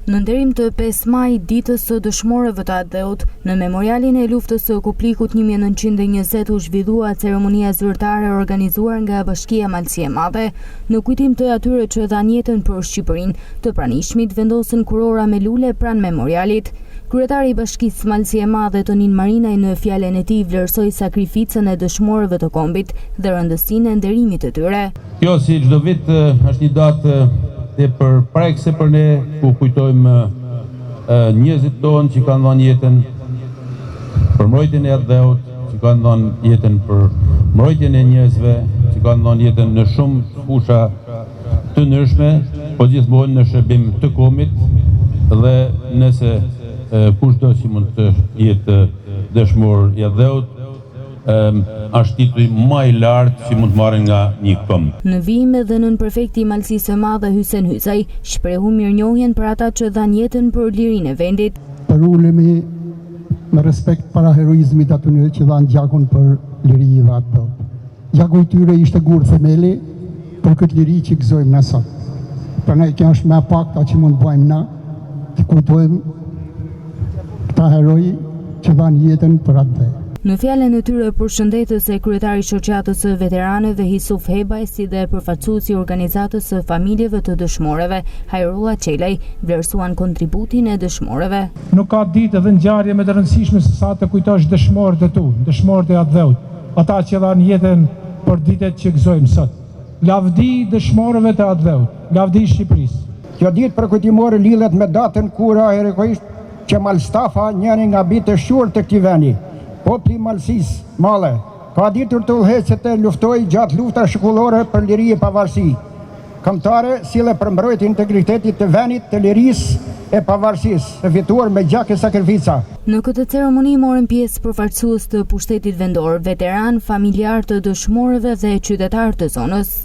Në nderim të 5 majit, ditës së dëshmorëve të atdheut, në memorialin e luftës së Koplikut 1920 u zhvillua ceremonia zyrtare e organizuar nga Bashkia Malësi e Madhe. Në kujtim të atyre që dhanë jetën për Shqipërinë, të pranishmit vendosën kurora me lule pranë memorialit. Kryetari i Bashkisë Malësi e Madhe, Tonin Marinaj në fjalën e tij vlerësoi sakrificën e dëshmorëve të kombit dhe rëndësinë e nderimit të tyre. Kjo si çdo vit është një datë tepër prekëse për ne, ku kujtojmë njerëzit tonë që kanë dhënë jetën për mbrojtjen e atdheut, që kanë dhënë jetën për mbrojtjen e njerëzve, që kanë dhënë jetën në shumë fusha të ndryshme, po gjithmonë në shërbim të kombit dhe nëse kushdo që mund të jetë dëshmor i atdheut, është titulli ma i lartë që mund të marrin nga një komb. Në vijim edhe nënprefekti i Malësisë së Madhe Hysen Hysaj shprehu mirënjohjen për ata që dhanë jetën për lirinë e vendit. Përulemi me respekt para heroizmit atyre që dhanë gjakun për liri dhe atdhe. Gjaku i tyre ishte gur themeli për këtë liri që gëzojmë na sot. Prandaj kjo është më e pakta që mund të bëjmë na, të kujtojmë këta heroj që dhanë jetën për atdhe. Në fjalën e tyre përshëndetëse kryetari i Shoqatës së Veteranëve Isuf Hebaj si dhe përfaqësuesi i Organizatës së Familjeve të Dëshmorëve, Hajrulla Çelaj, vlerësuan kontributin e dëshmorëve. Nuk ka ditë dhe ngjarje më të rëndësishme se sa të kujtosh dëshmorët e tu, dëshmorët e atdheut. Ata që dhanë jetën për ditët që gëzojmë sot. Lavdi dëshmorëve të atdheut. Lavdi Shqipërisë. Kjo ditë përkujtimore lidhet me datën kur ra heroikisht Qemal Stafa, njëri nga bijtë e shquar të këtij vendi. Populli i Malësisë Madhe ka ditur të udhëheqë e të luftojë gjatë luftërave shekullore për liri e pavarësi kombëtare, si dhe për mbrojtjen e integritetit të vendit, të lirisë e pavarësisë së fituar me gjak e sakrifica. Në këtë ceremoni morën pjesë përfaqësues të pushtetit vendor, veteranë, familjarë të dëshmorëve dhe qytetarë të zonës.